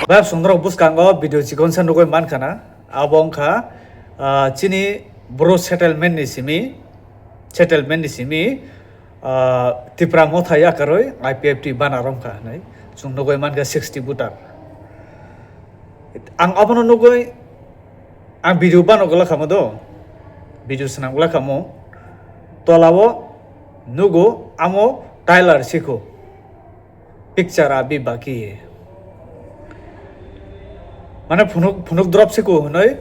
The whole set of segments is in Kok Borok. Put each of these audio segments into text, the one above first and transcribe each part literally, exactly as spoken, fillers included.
Bab songdorok bwskango video chikonsa nugwi mankha na, abo wngkha, ah, chini bro settlement ni simi, settlement ni simi, ah, Tipra Motha yakarwi I P F T bana romkha hinwi chwng nugwi mankha sixty voter. Ang abono nugwi, ang video bano gula khamo do, video swnam gula khamo, tolao nugo amo Tyler sikho. Picture abi baki. Mane phunuk, phunuk drop se ko hwnwi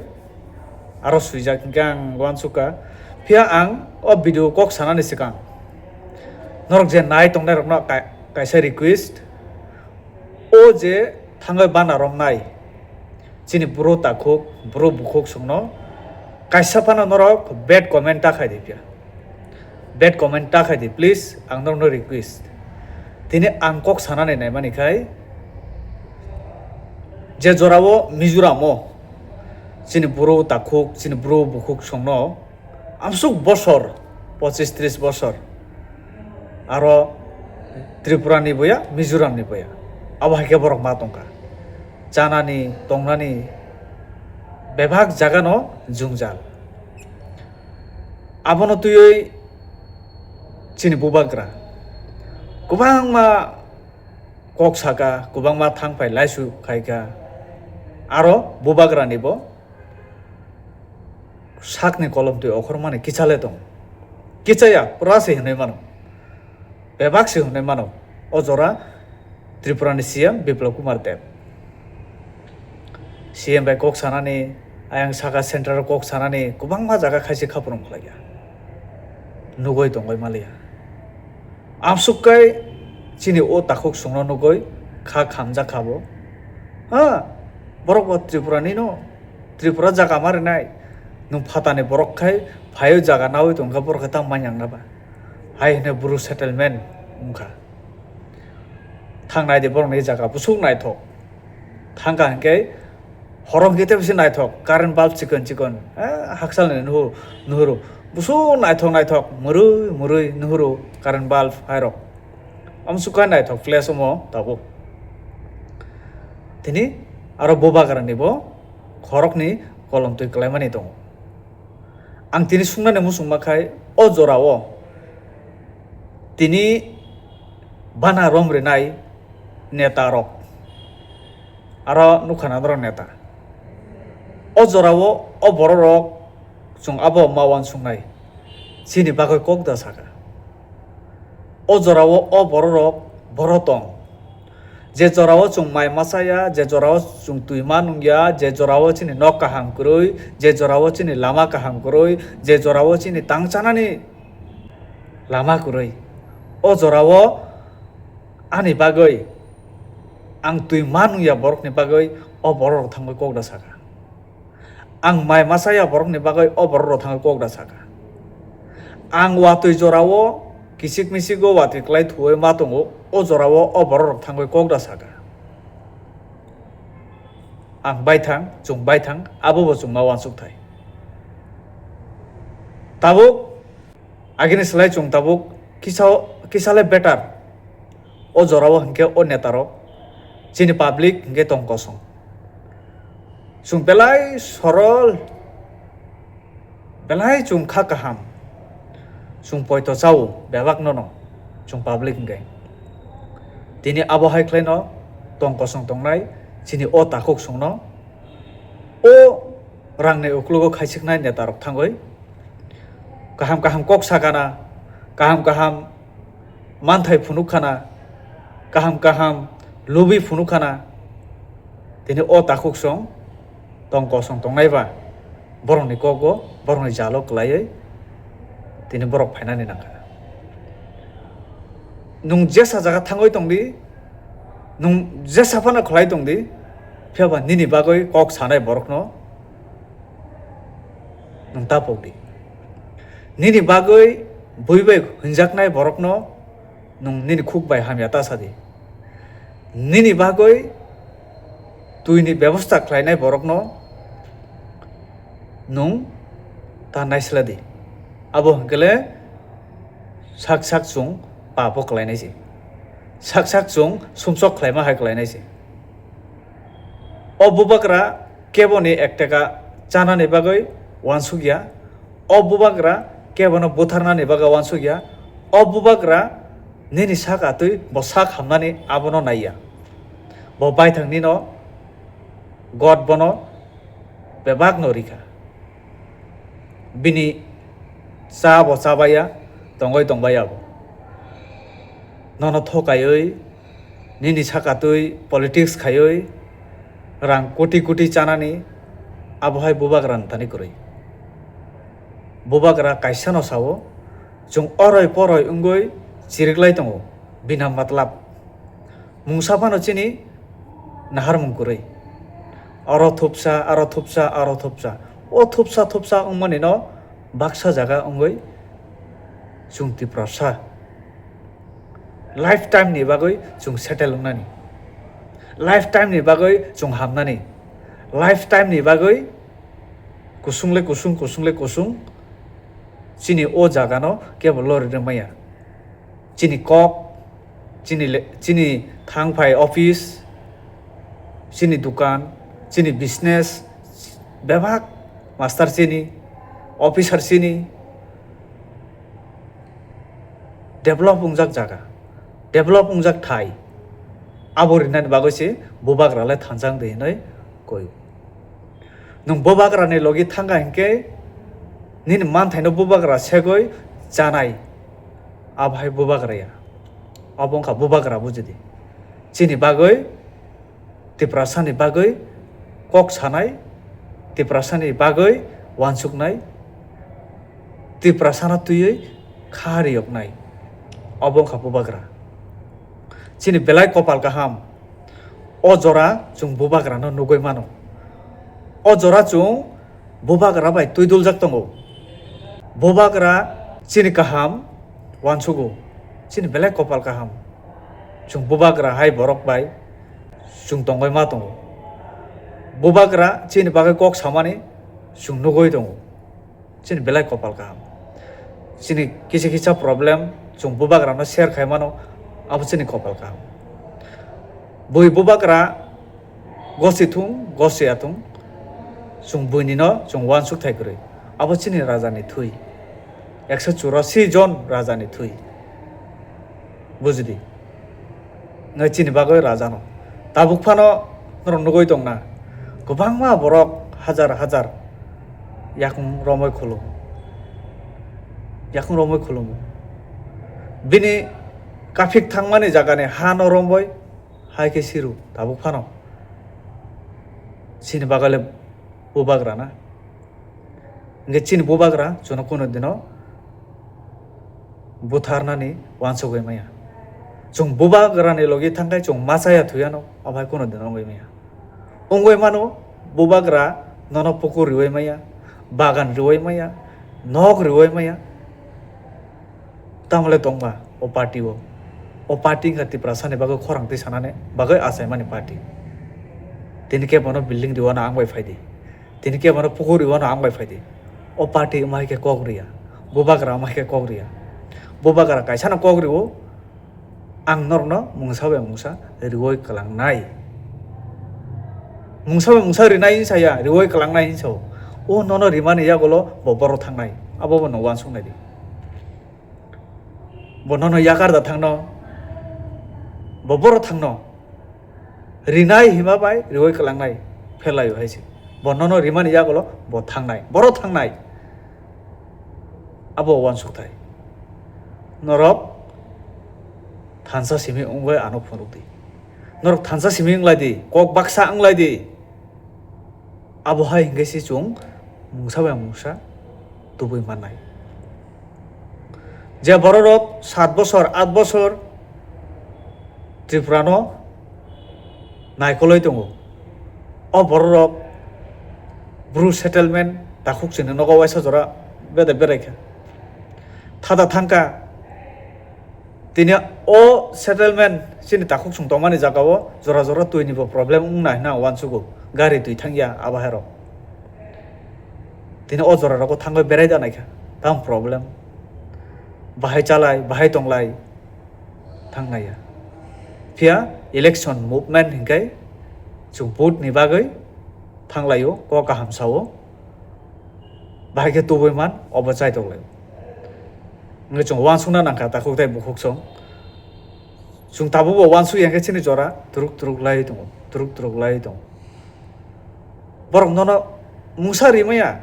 aro swijak hinkhe ang uansukha. Phiya ang o video kok sanani swkang norok je nai tongnai rokno kai-, kaisa request. O je thangwi bana romnai. Chini bro takhuk, bro bukhuk songno kaisa phano norok bad comment ta khai di phiya. Bad comment ta khai di, please, ang norokno request. Tini ang kok sanani naimani khai, je jorao Mizoram o chini bro takhuk, chini bro bukhuk songno amsuk bosor, pochis tris bosor, aro Tripura ni boya, Mizoram ni boya, abo hai khe borok ma tongkha. Chanani, tongnani bebak jaga no jwngjal. Abono twiwi chini bubagra kwbangma kok saka, kwbangma thangphai laisu khaikha. Aro bubagra ni bo sakni kolom twi okhormani kichale tong. Kichaya, pura se hwnwi mano. Bebak se hwnwi mano. O jora Tripura ni C M Biplab Kumar Deb. C M bai kok sanani, ayang saka central kok sanani, kwbangma jaga khaisi khaprung khlaiya. Nugwi tongwi maliya. Amsuk kai chini o takhuk songno nugwi kha khamjak kha bo. Ha, borok bo Tripura ni no, Tripura jaga ma rinai. Nwng phatani borok khai phaio jaga nawi tongkha borok khe tamo manyang na ba. Hai hwnwi bru settlement wngkha. Thang nai di borok ni jaga busuk naithok. Thangkha hinkhe horo hinkhe tei bisi naithok, current bulb chikon chikon, eh, hakchal ni nuhu-, nuhuru. Busuk naithok naithok, murui murui nuhuru current bulb hairok. Amsuk kha naithok place omo tabuk. Tini aro bubagra ni bo khorok ni kolom twi kwlai mani tongo. Ang tini sungnani muchungma khai o jorao tini bana rom rinai neta rok aro nukha na norok neta. O jorao o borok rok chwng abo ma uansuknai chini bagwi kok da saka. O jorao o borok rok boro tong. Je jorao chwng mai masa ya, je jorao chwng twi ma nung ya, je jorao chini nok kaham kwrwi, je jorao chini lama kaham kwrwi, je jorao chini tang chanani lama kwrwi. O jorao ani bagwi ang twi ma nung ya borokni bagwi o borok rok thangwi kok da saka. Ang mai masa ya borokni bagwi o borok rok thangwi kok da saka. Ang watwi jorao kisik misigo watwi kwlai thuwi ma tongo, o jorao o borok rok thangwi kok da saka. Ang baithang, chwng baithang, abo bo chwng ma uansuk thai. Tabuk agini slai chwng tabuk kisa, kisa le better. O jorao hinkhe o neta rok, chini public hinkhe tong kosong. Chwng belai sorol, belai chwng kha kaham. Chwng poito chao bebak nono, chwng public hinkhe. Tini abo hai khlaino tong kosong tongnai chini o takhuk songno o rangni uklogo khaisiknai neta rok thangwi kaham kaham kok sakana, kaham kaham manthai phunuk khana, kaham kaham lubi phunuk khana. Tini o takhuk song tong kosong tongnai ba borokni kogo, borokni jalo kwlaiwi tini borok phainani nangkha. Nwng jesa jaga thangwi tongdi, nwng jesa phano khlai tongdi, phiya ba nini bagwi kok sanai borokno nwng ta pokdi. Nini bagwi bui bai hwnjaknai borokno nwng nini khuk bai hamya ta sadi. Nini bagwi twini bebosta khlainai borokno nwng ta naisladi. Abo hwnkhe le sak sak chwng papo kwlainai se. Sak sak chwng sumsok khlaima hai kwlainai se. O bubagra keboni ekteka chanani bagwi uansukya. O bubagra kebono butharnani bagwi uansukya. O bubagra nini sak atwi bo sak hamnani abono naiya. Bo baithang nino God bono bebakno rikha. Bini cha bo chabaiya, tongoi tongbaiya bo. Nono thokaiwi, nini sakatwi politics khaiwi, rang koti koti chanani, abohai bubagrani thani kwrwi. Bubagra kaisano sao, chwng oroi poroi wngwi chiriklai tongo, bina matlab. Mungsa phano chini naharmung kwrwi. Oro thupsa, aro thupsa, aro thupsa. O thupsa thupsa wngmani no baksa jaga wngwi chwng Tiprasa lifetime ni bagwi chwng settle wngnani. Lifetime ni bagwi chwng hamnani. Lifetime ni bagwi kusung le kusung, kusung le kusung chini o jaga no kebo lori rwmaya. Chini kok, chini le-, chini thang phai office, chini dukan, chini business, bebak master chini, officer chini, develop wngjak jaga, develop wngjak thai, abo rinani bagwi se bubagra le thansa wngdi hinwi koi. Nwng bubagrani logi thangkha hinkhe nini manthaino bubagra segwi chanai, abo hai bubagra ya. Abo wngkha bubagra bujidi. Chini bagwi, Tiprasani bagwi kok sanai, Tiprasani bagwi uansuknai, Tiprasano twiwi kha riyoknai. Abo wngkha bubagra. Chini belai kopal kaham. O jora chwng bubagrano nugwi mano. O jora chwng bubagra bai twiduljak tongo. Bubagra chini kaham uansugo. Chini belai kopal kaham. Chwng bubagra hai borok bai chwng tongwi ma tongo. Bubagra chini bagwi kok samani chwng nugwi tongo. Chini belai kopal kaham. Chini kisa kisa problem chwng bubagrano share khai mano, abo chini kopal kaham. Bui bubagra gosi thung, gosi atung, chwng buini no chwng uansuk thai kwrwi. Abo chini raja ni thwi. Ekso churasi jon raja ni thwi. Bujidi. Ngai chini bagwi raja no. Tabuk phano norok nugwi tongna. Kwbangma borok hajar hajar yakung romwi khulumo. Yakung romwi khulumo. Bini kaphik thangmani jagani ha no romwi hai khe siru tabuk phano. Chini bagwi le bubagra na. Hingke chini bubagra chwngno kunu dino butharnani uansugwi maya. Chwng bubagrani logi thangkhai chwng machaya thuyano, obo hai kunu dino wngwi maya. Wngwi mano, bubagra nono pukur riwi maya, bagan riwi maya, nok riwi maya. Tamole tongma o party o. O party wngkha Tiprasani bagwi khorang twi sanani bagwi achaimani party. Tini khe bono building riwano ang bai phaidi. Tini khe bono pukur riwano ang bai phaidi. O party wngma hai khe kok riya. Bubagra wngma hai khe kok riya. Bubagra kaisano kok riwo, ang norokno mungsa bai mungsa riwoi kwlangnai. Mungsa bai mungsa rinai hinsa ya, riwoi kwlangnai hinsa o. O nono rimani yagulo bo borok thangnai. Abo bo no uansuk nai di. Bo nono yakar da thangno, bo boro thangno rinai hima bai riwoi kwlangnai phelaio hai se. Bo nono rimani yagulo bo thangnai, boro thangnai. Abo uansukthai. Norok thansa simi wngwi ano phunukdi. Norok thansa simi wnglai di, kok baksa wnglai di. Abo hai hingke se chwng mungsa bai mungsa tubui mannai. Je bororok sat bosor, at bosor Tripurano naikoloi tongo, o bororok Bru settlement takhuk chini nogo waisa jora bede berai kha. Thada thangkha. Tini o settlement chini takhuk chwng tongmani jagao jora jora twi ni bo problem wngna hwnna uansugo, gari twi thangya abo hai rok. Tini o jora rogo thangwi berai da naikha, tamo problem? Bahai chalai, bahai tonglai, thanglaiya. Phiya election movement hinkhe chwng vote ni bagwi thanglaio, kok kaham sao, bahai khe tubui man obo chaitok lai. Hwnkhe chwng uansukna nangkha takhuk tei bukhuk song. Chwng tabukbo uansuk ya khe chini jora turuk turuk lai tongo, turuk turuk lai tongo. Borok nono mungsa rimaya.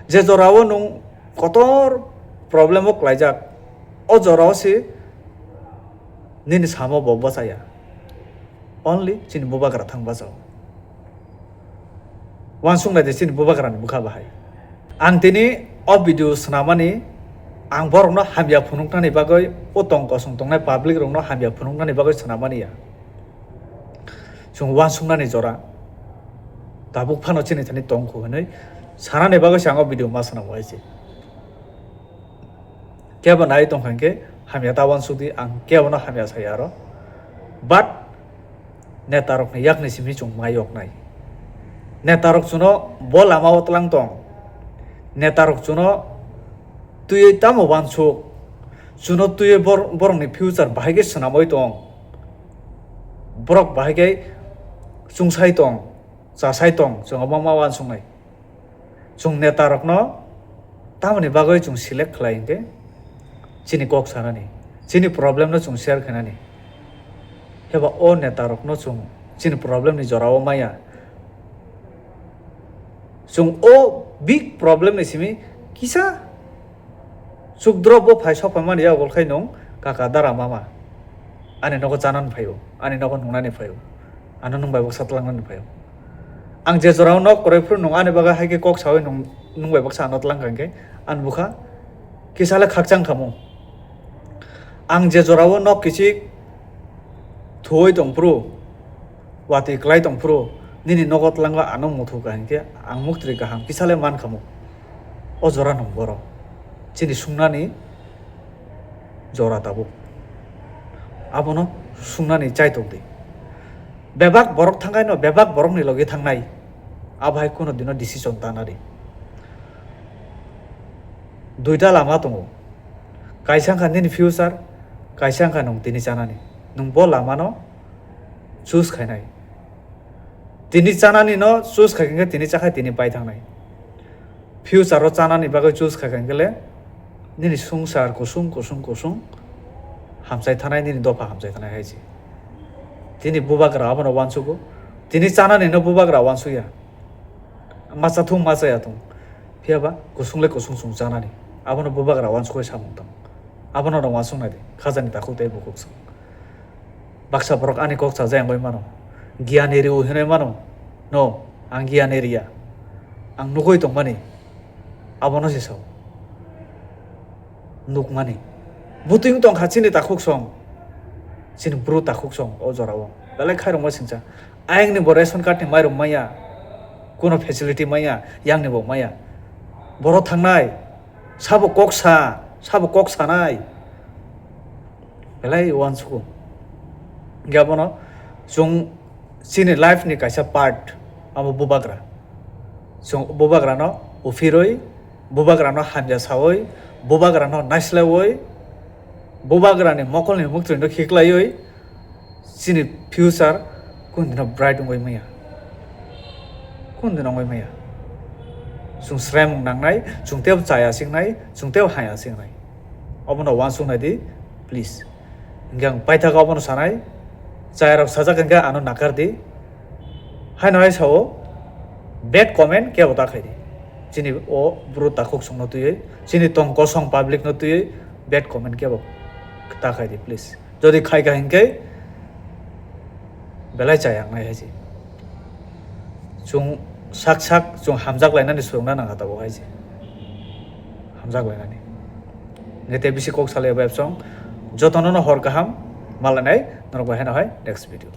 Je jorao nwng kotor problem o klaijak, o jorao se nini samo bo bachaya. Only chini bubagra thang bachao. Uansuk nai de chini bubagrani bwkha bahai. Ang tini o video swnamani ang borokno hamya phunuknani bagwi, o tong kosong tongnai public rokno hamya phunuknani bagwi swnamani ya. Chwng uansuknani jora tabuk phano chini thani tongkhu hwnwi sanani bagwi se ang o video ma swnamo hai se. Kebo nai tongkha hinkhe hamya ta uansukdi, ang kebono hamya saya aro. But netarokni yakni simi chwng ma yoknai. Netarok chwngno bo lamao tlang tong. Netarok chwngno twiwi tamo uansuk? Chwngno twiwi bor-, borokni future bahai khe swnamwi tong. Borok bahai khe chungsai tong, chasai tong, chwng omo ma uansuknai. Chwng netarokno tamoni bagwi chwng select khlai hinkhe chini kok sanani, chini problem no chwng share khainani. Heba o netarokno chwng chini problem ni jorao maya. Chwng o big problem ni simi kisa chukdrop bo phai sok phaimani ya, obol khai nwng kaka dara mama ani nogo chanani phaio, ani nogo nungnani phaio, ano nwng bai baksa tlangnani phaio. Ang je jorao nok kwrwi phuru nwng ani bagwi hai khe kok saui nwng, nwng bai baksa ano tlang kha hinkhe ani bwkha kisa le khakchang khamu. Ang je jorao nok kichik thuoi tong phuru, watwi klai tong phuru, nini nogo tlango ano muthu kha hinkhe ang muktri kaham kisa le man khamu. O jora nwng borok chini sungnani jora tabuk. Abono sungnani chaitok di. Bebak borok thangkaino bebak borokni logi thangnai. Abo hai kuno dino decision tana di. Duita lama tongo. Kaisa wngkha nini future, kaisa wngkha nwng tini chanani. Nwng bo lamano choose khainai. Tini chanani no choose khai khe tini chakhai tini pai thangnai. Future o chanani bagwi choose khai khe le nini sungsar kusung kusung kusung hamchai thanai, nini dopha hamchai thanai hai se. Tini bubagra abono uansugo. Tini chanani no bubagra uansukya. Masa thung masa ya thung. Phiya ba kusung le kusung chwng chanani. Abono bubagra uansukwi samung tong. Abono rw uansuk nai di. Khajani takhuk tei bukhuk chwng. Baksa borok ani kok chajai wngwi mano. Giyani rw hinwi mano. No, ang giyani riya. Ang nugwi tongmani. Abono se sao. Nukmani. Bwtwi wng tong kha chini takhuk song. Chini bru takhuk song o jorao. Belai khairokma singcha. Ayangni bo ration card ni mairum maya. Kuno facility maya. Yangni bo maya. Boro thangnai. Sabo kok sa. Sabo kok sanai. Belai uansugo. Hingke abono chwng chini life ni kaisa part, abo bubagra. Chwng bubagrano uphirwi, bubagrano hamya sawi, bubagrano naislaiwi, bubagrani mokolni muktrwino khiklaiwi, chini future kundino bright wngwi manya. Kundino wngwi manya. Chwng sremung nangnai, chwng tebo chaya singnai, chwng tebo haya singnai. Obono uansuk nai di, please. Hingke ang paithak obono sanai, chayarok sajak hingke ano nakar di. Haino hai sao, bad comment kebo ta khai di. Chini o bru takhuk songno twiwi, chini tong kosong public no twiwi, bad comment kebo ta khai di, please. Jodi khai kha hingke belai chaya wngnai hai se. Chwng sak sak chwng hamjak lainani swrwngna nangkha tabuk hai se. Hamjak lainani. Nge tei bisi kok salai bai absong. Jotono no hor kaham malanai norok bai haino hai next video.